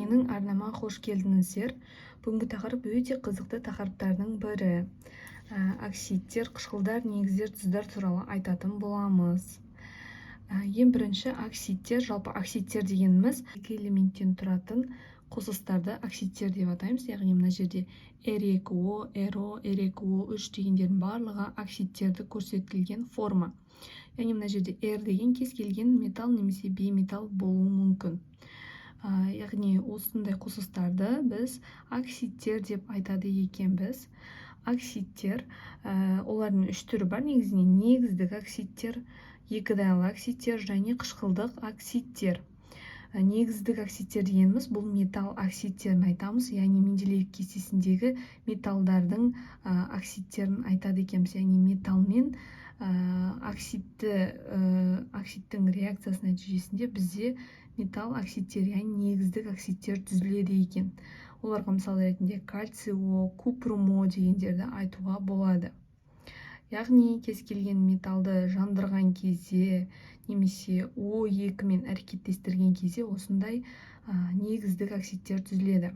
Менің арнама қош келдіңіздер! Бүгінгі тақырып өте қызықты тақырыптардың бірі. Оксидтер, қышқылдар, негіздер, тұздар туралы айтатын боламыз. Ең бірінші оксидтер. Жалпы, оксидтер дегеніміз екі элементтен тұратын қосылыстарды оксидтер деп атаймыз. Яғни мына жерде R2O, RO, R2O3 дегендердің барлығы оксидтерді көрсетілген форма. Яғни мына жерде R деген кез келген металл немесе бейметалл болуы мүмкін. Яғни осындай қосылыстарды біз оксидтер деп айтады екенбіз. Оксидтер, олардың үш түрі бар негізінен: негіздік оксидтер, екідайлы оксидтер және қышқылдық оксидтер. Негіздік оксидтер дегеніміз бұл металл оксидтерін айтамыз, яғни Менделеев кестесіндегі металдардың оксидтерін айтады екенбіз. Яғни металл мен оксидтің реакциясы нәтижесінде бізде металл оксидтер, яғни негіздік оксидтер түзіледі екен. Оларға мысал ретінде кальций О, купрум О дегендерді айтуға болады. Яғни кез келген металлды жандырған кезде немесе О2 мен әрекеттестірген кезде осындай негіздік оксидтер түзіледі.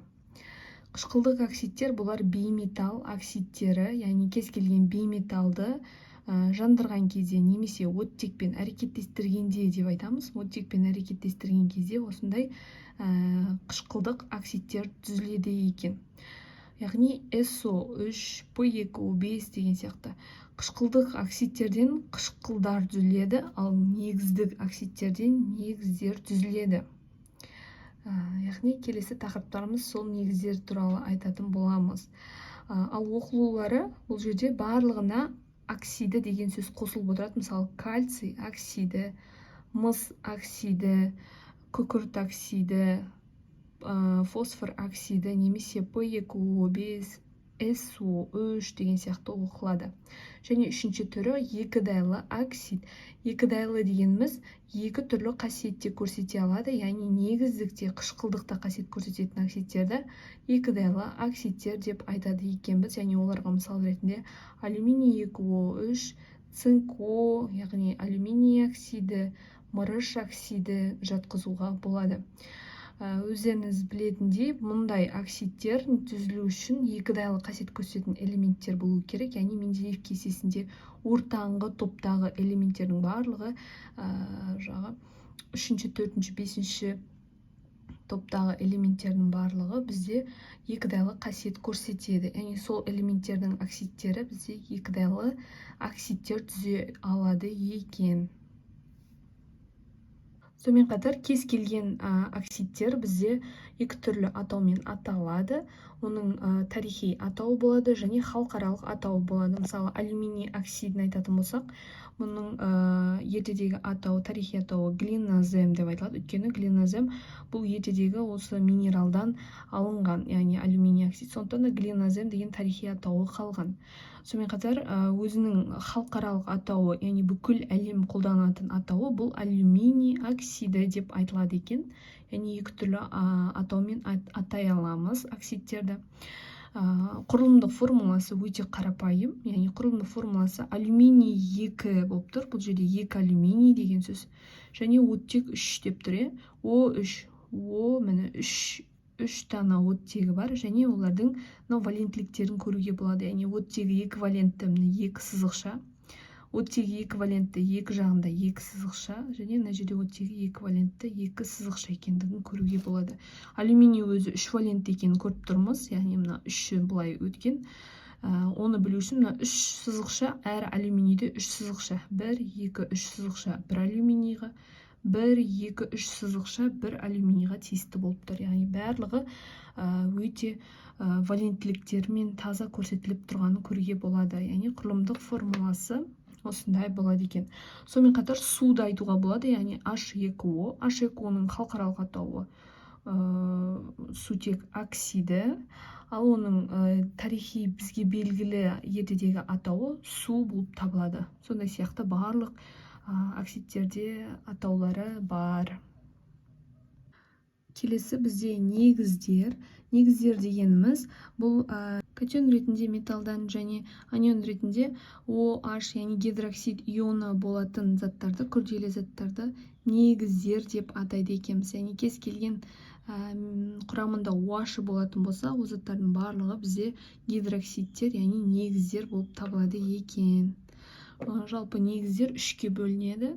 Қышқылдық оксидтер — бұлар бейметалл оксидтері, яғни кез келген бейметаллды жандырған кезде немесе оттекпен әрекеттестіргенде деп айтамыз, оттекпен әрекеттестірген кезде осындай қышқылдық оксидтер түзіледі екен. Яғни SO3, P2O5 деген сияқты. Қышқылдық оксидтерден қышқылдар түзіледі, ал негіздік оксидтерден негіздер түзіледі. Яғни келесі тақырыптарымыз сол негіздер туралы айтатын боламыз. Ал оқылулары: бұл жерде барлығына оксиді деген сөз қосылып отырады. Мысалы, кальций оксиді, мыс оксиді, күкірт оксиді, фосфор оксиді немесе P2O5, SO3 деген сияқты оқылады. Және үшінші түрі — екідайлы оксид. Екідайлы дегеніміз екі түрлі қасиетте көрсете алады, яғни негіздікте, қышқылдықта қасиет көрсететін оксидтерді екідайлы оксидтер деп айтады екенбіз. Яғни оларға мысал ретінде алюминий 2O3, цинк О, яғни алюминий оксиді, мырыш оксиді жатқызуға болады. Өздеріңіз білетіндей, мұндай оксидтер түзілу үшін екідайлы қасиет көрсететін элементтер болу керек. Яғни Менделеев кестесінде ортаңғы топтағы элементтердің барлығы, жағы үшінші, төртінші, бесінші топтағы элементтердің барлығы бізде екідайлы қасиет көрсетеді. Яғни сол элементтердің оксидтері бізде екідайлы оксидтер түзе алады екен. Сонымен қатар кез келген оксидтер бізде екі түрлі атаумен аталады. Оның тарихи атауы болады және халықаралық атауы болады. Мысалы, алюминий оксидін айтатын болсақ, мұның ертедегі атауы, тарихи атауы глинозем деп айтылады, өйткені глинозем бұл ертедегі осы минералдан алынған, яғни алюминий оксид, сондықтан да глинозем деген тарихи атауы қалған. Сонымен қатар өзінің халықаралық атауы, яғни бүкіл әлем қолданатын атауы, бұл алюминий оксиді деп айтылады екен. Яғни екі түрлі атаумен атай аламыз оксидтерді. Құрылымдық формуласы өте қарапайым, яғни құрылымдық формуласы алюминий 2 болып тұр. Бұл жерде 2 алюминий деген сөз және оттек 3 деп тұр, иә, О3, О, міне, үш дана оттегі бар. Және олардың мынау валенттіліктерін көруге болады. Яғни оттегі екі валентті, міне, екі сызықша, оттегі екі валентті, екі жағында екі сызықша және мына жерде оттегі екі валентті, екі сызықша екендігін көруге болады. Алюминий өзі үш валентті екенін көріп тұрмыз, яғни мына үші былай өткен. Оны білу үшін мына үш сызықша, әр алюминийде үш сызықша: бір, екі, үш сызықша бір алюминийға, бір, екі, үш сызықша бір алюминийға тиісті болып тұр. Яғни барлығы өте валенттіліктерімен таза көрсетіліп тұрғанын көруге болады. Яғни құрылымдық формуласы осындай болады екен. Сонымен қатар суды айтуға болады, яғни H2O. H2O-ның халықаралық атауы сутек оксиді, ал оның тарихи, бізге белгілі ертедегі атауы су болып табылады. Сондай сияқты барлық оксидтерде атаулары бар. Келесі бізде негіздер. Негіздер дегеніміз бұл катион ретінде металдан және анион ретінде OH, яғни гидроксид ионы болатын заттарды, күрделі заттарды негіздер деп атайды екенбіз. Яғни кез келген Құрамында OH болатын болса, ол заттардың барлығы бізде гидроксидтер, яғни негіздер болып табылады екен. Жалпы негіздер үшке бөлінеді.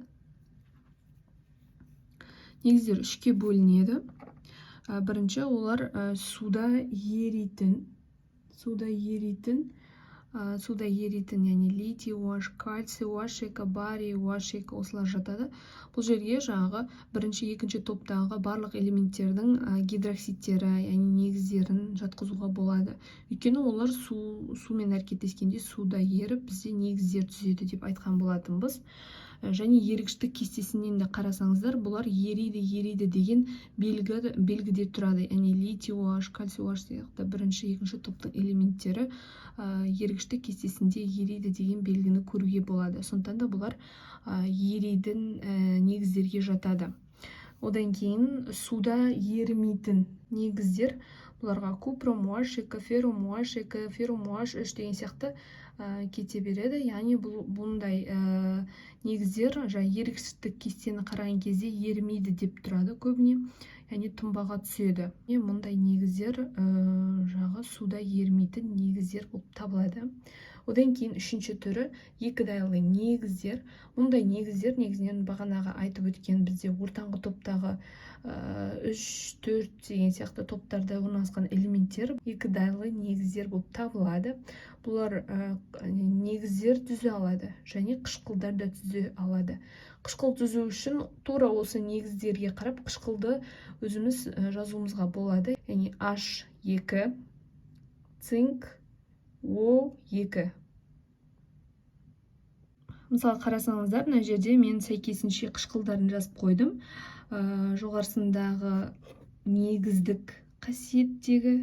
Негіздер үшке бөлінеді. Бірінші, олар суда еритін, яғни литий OH, кальций OH 2, барий OH 2, осылар жатады. Бұл жерге жаңағы бірінші, екінші топтағы барлық элементтердің гидроксидтері, яғни негіздерін жатқызуға болады, өйткені олар сумен әрекеттескенде суда еріп, бізде негіздер түзеді деп айтқан болатынбыз. Және ерігіштік кестесінен де қарасаңыздар, бұлар ериді деген белгіде тұрады, яғни литий OH, кальций OH сияқты бірінші, екінші топтың элементтері ерігіштік кестесінде ериді деген белгіні көруге болады. Сондықтан да бұлар еритін негіздерге жатады. Одан кейін суда ерімейтін негіздер. Бұларға купрум OH 2, феррум OH 2, феррум OH 3 деген сияқты кете береді. Яғни бұл бұндай негіздер жаңа ерігіштік кестені қараған кезде ерімейді деп тұрады көбіне, яғни тұнбаға түседі. Мұндай негіздер жағы суда ерімейтін негіздер болып табылады. Одан кейін үшінші түрі – екідайлы негіздер. Мұндай негіздер негізінен бағанағы айтып өткен бізде ортаңғы топтағы үш, төрт деген сияқты топтарда орналасқан элементтер екідайлы негіздер болып табылады. Бұлар негіздер түзе алады және қышқылдар да түзе алады. Қышқыл түзу үшін тура осы негіздерге қарап қышқылды өзіміз жазуымызға болады, яғни H2 цинк O2. Мысалы, қарасаңыздар, мына жерде мен сәйкесінше қышқылдарын жазып қойдым. Жоғарысындағы негіздік қасиеттегі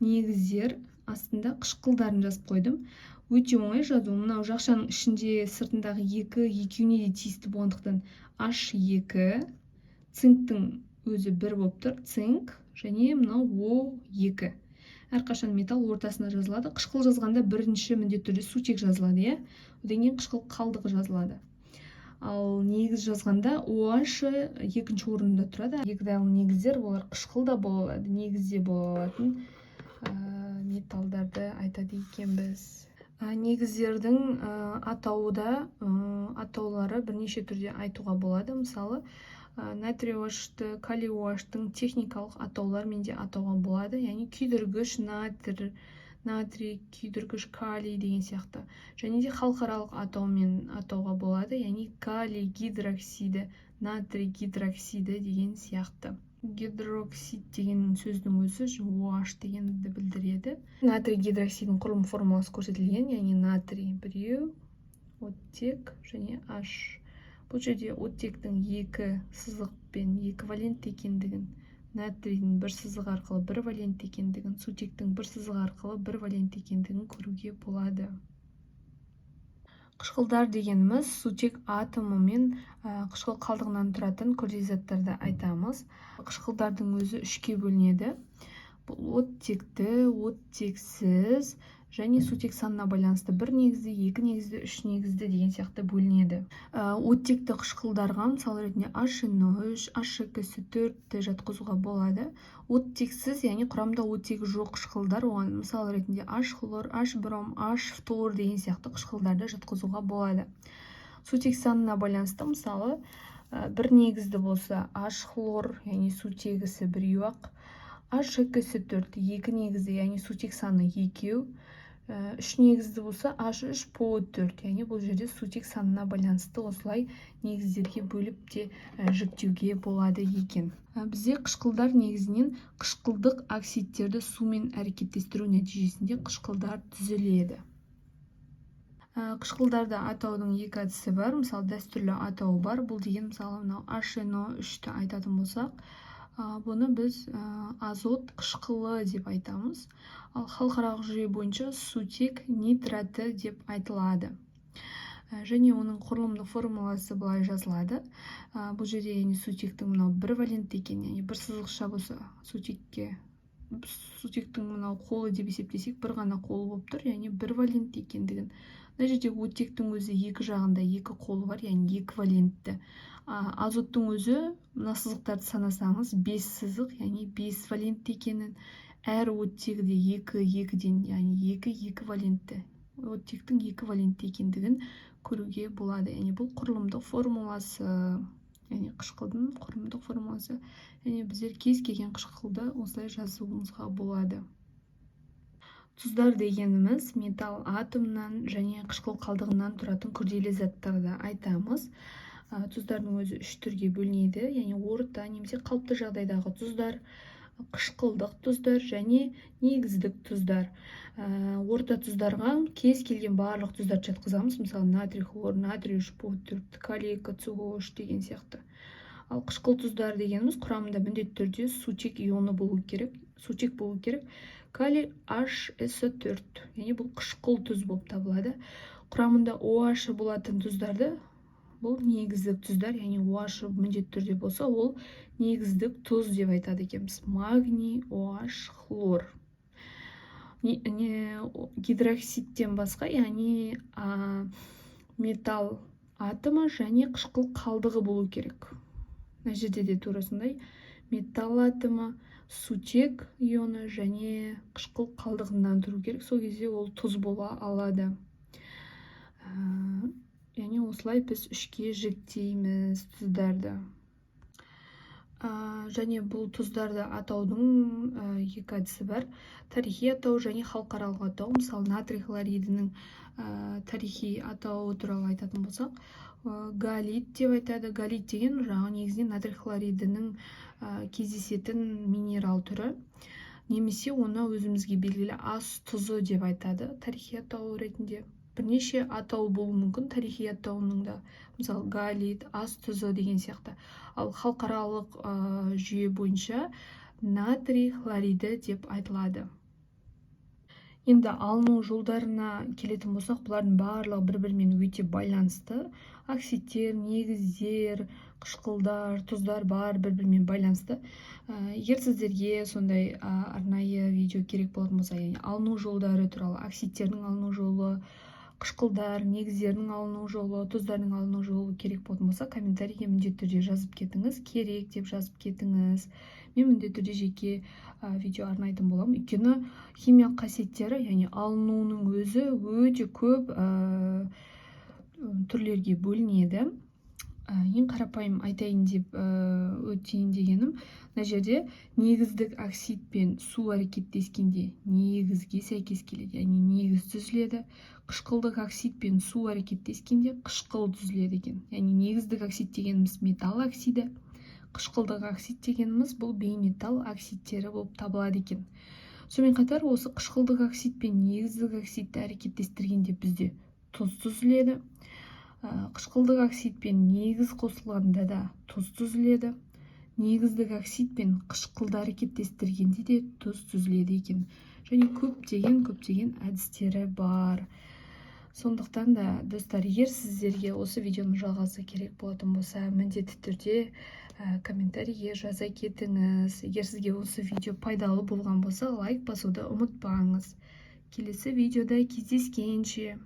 негіздер, астында қышқылдарын жазып қойдым. Өте оңай жазу. Мынау жақшаның ішінде сыртындағы екі екеуіне де тиісті болғандықтан, H2, цинктің өзі бір болып тұр, цинк және мынау О2. Әрқашан металл ортасына жазылады. Қышқыл жазғанда бірінші міндетті түрде сутек жазылады, иә, одан кейін қышқыл қалдығы жазылады. Ал негіз жазғанда OH екінші орында тұрады. Екідайлы негіздер – олар қышқыл да бола алады, негіз де бола алатын металдарды айтады екенбіз. Негіздердің атауы да, атаулары бірнеше түрде айтуға болады. Мысалы, натрий OH-ты, калий OH-тың техникалық атаулармен де атауға болады, яғни күйдіргіш натрий, күйдіргіш калий деген сияқты. Және де халықаралық атаумен атауға болады, яғни калий гидроксиді, натрий гидроксиді деген сияқты. Гидроксид деген сөздің өзі OH дегенді білдіреді. Натрий гидроксидінің құрылым формуласы көрсетілген, яғни натрий біреу, оттек және H. Бұл жерде оттектің екі сызықпен екі валентті екендігін, натрийдің бір сызық арқылы бір валентті екендігін, сутектің бір сызық арқылы бір валентті екендігін көруге болады. Қышқылдар дегеніміз – сутек атомы мен қышқыл қалдығынан тұратын күрделі заттарды айтамыз. Қышқылдардың өзі үшке бөлінеді: бұл оттекті, оттексіз және сутек санына байланысты бір негізді, екі негізді, үш негізді деген сияқты бөлінеді. Оттекті қышқылдарға мысал ретінде HNO3, H2SO4-ті жатқызуға болады. Оттексіз, яғни құрамында оттегі жоқ қышқылдар, оған мысал ретінде H хлор, H бром, H фтор деген сияқты қышқылдарды жатқызуға болады. Сутек санына байланысты, мысалы, бір негізді болса, H хлор, яғни сутегісі біреу ақ, H2SO4 екі негізді, яғни сутек саны екеу, үш негізді болса, H3PO4, яғни бұл жерде сутек санына байланысты осылай негіздерге бөліп те жіктеуге болады екен. Бізде қышқылдар негізінен қышқылдық оксидтерді сумен әрекеттестіру нәтижесінде қышқылдар түзіледі. Қышқылдарды атаудың екі әдісі бар. Мысалы, дәстүрлі атауы бар. Бұл деген, мысалы, мынау HNO3-ті айтатын болсақ, бұны біз азот қышқылы деп айтамыз. Ал халықаралық жүйе бойынша сутек нитраты деп айтылады. Және оның құрылымдық формуласы былай жазылады. Бұл жерде, яғни сутектің мынау бір валентті екен, яғни бір сызықша болса, сутекке Сутектің мынау қолы деп есептесек, бір ғана қолы болып тұр, яғни бір валентті екендігін. Мына жерде оттектің өзі екі жағында екі қолы бар, яғни екі валентті. Азоттың өзі, мына сызықтарды санасаңыз, бес сызық, яғни бес валентті екенін. Әр оттегі де екі екіден, яғни екі екі валентті, оттектің екі валентті екендігін көруге болады. Яғни бұл құрылымдық формуласы, яғни қышқылдың құрылымдық формуласы. Яғни біздер кез келген қышқылды осылай жазуымызға болады. Тұздар дегеніміз металл атомынан және қышқыл қалдығынан тұратын күрделі заттарды айтамыз. Тұздардың өзі үш түрге бөлінеді, яғни орта немесе қалыпты жағдайдағы тұздар, қышқылдық тұздар және негіздік тұздар. Орта тұздарға кез келген барлық тұздарды жатқызамыз, мысалы, натрий хлор, натрий үш төрт, калий КСО3 деген сияқты. Ал қышқыл тұздар дегеніміз құрамында міндетті түрде сутек ионы болу керек, сутек болу керек, калий HSO4, яғни бұл қышқыл тұз болып табылады. Құрамында OH болатын тұздарды, бұл негіздік тұздар, яғни OH міндетті түрде болса, ол негіздік тұз деп айтады екенбіз. Магний OH хлор. Не, гидроксидтен басқа, яғни металл атомы және қышқыл қалдығы болу керек. Мына жерде де тура сондай: металл атомы, сутек ионы және қышқыл қалдығынан тұру керек, сол кезде ол тұз бола алады. Яғни осылай біз үшке жіктейміз тұздарды. Және бұл тұздарды атаудың екі әдісі бар: тарихи атау және халықаралық атау. Мысалы, натрий хлоридінің тарихи атауы туралы айтатын болсақ, галит деп айтады. Галит деген жаңағы негізінен натрий хлоридінің кездесетін минерал түрі, немесе оны өзімізге белгілі ас тұзы деп айтады. Тарихи атауы ретінде бірнеше атау болуы мүмкін тарихи атауының да, мысалы, галит, ас тұзы деген сияқты. Ал халықаралық жүйе бойынша натрий хлориді деп айтылады. Енді алыну жолдарына келетін болсақ, бұлардың барлығы бір бірімен өте байланысты: оксидтер, негіздер, қышқылдар, тұздар, бәрі бір бірімен байланысты. Егер сіздерге сондай арнайы видео керек болатын болса, яғни алыну жолдары туралы, оксидтердің алыну жолы, қышқылдар, негіздердің алыну жолы, тұздардың алыну жолы керек болатын болса, комментарийге міндетті түрде жазып кетіңіз, керек деп жазып кетіңіз. Мен міндетті түрде жеке видео арнайтын боламын, өйткені химиялық қасиеттері, яғни алынуының өзі өте көп түрлерге бөлінеді. Ең қарапайым айтайын деп өтейін дегенім, мына жерде негіздік оксид пен су әрекеттескенде негізге сәйкес келеді, яғни негіз түзіледі. Қышқылдық оксид пен су әрекеттескенде қышқыл түзіледі екен. Яғни негіздік оксид дегеніміз металл оксиді, қышқылдық оксид дегеніміз бұл бейметалл оксидтері болып табылады екен. Сонымен қатар осы қышқылдық оксид пен негіздік оксидті әрекеттестіргенде бізде тұз түзіледі. Қышқылдық оксид пен негіз қосылғанда да тұз түзіледі. Негіздік оксид пен қышқылды әрекеттестіргенде де тұз түзіледі екен. Және көптеген көптеген әдістері бар. Сондықтан да, достар, егер сіздерге осы видеоның жалғасы керек болатын болса, міндетті түрде комментарийге жаза кетіңіз. Егер сізге осы видео пайдалы болған болса, лайк басуды ұмытпаңыз. Келесі видеода кездескенше!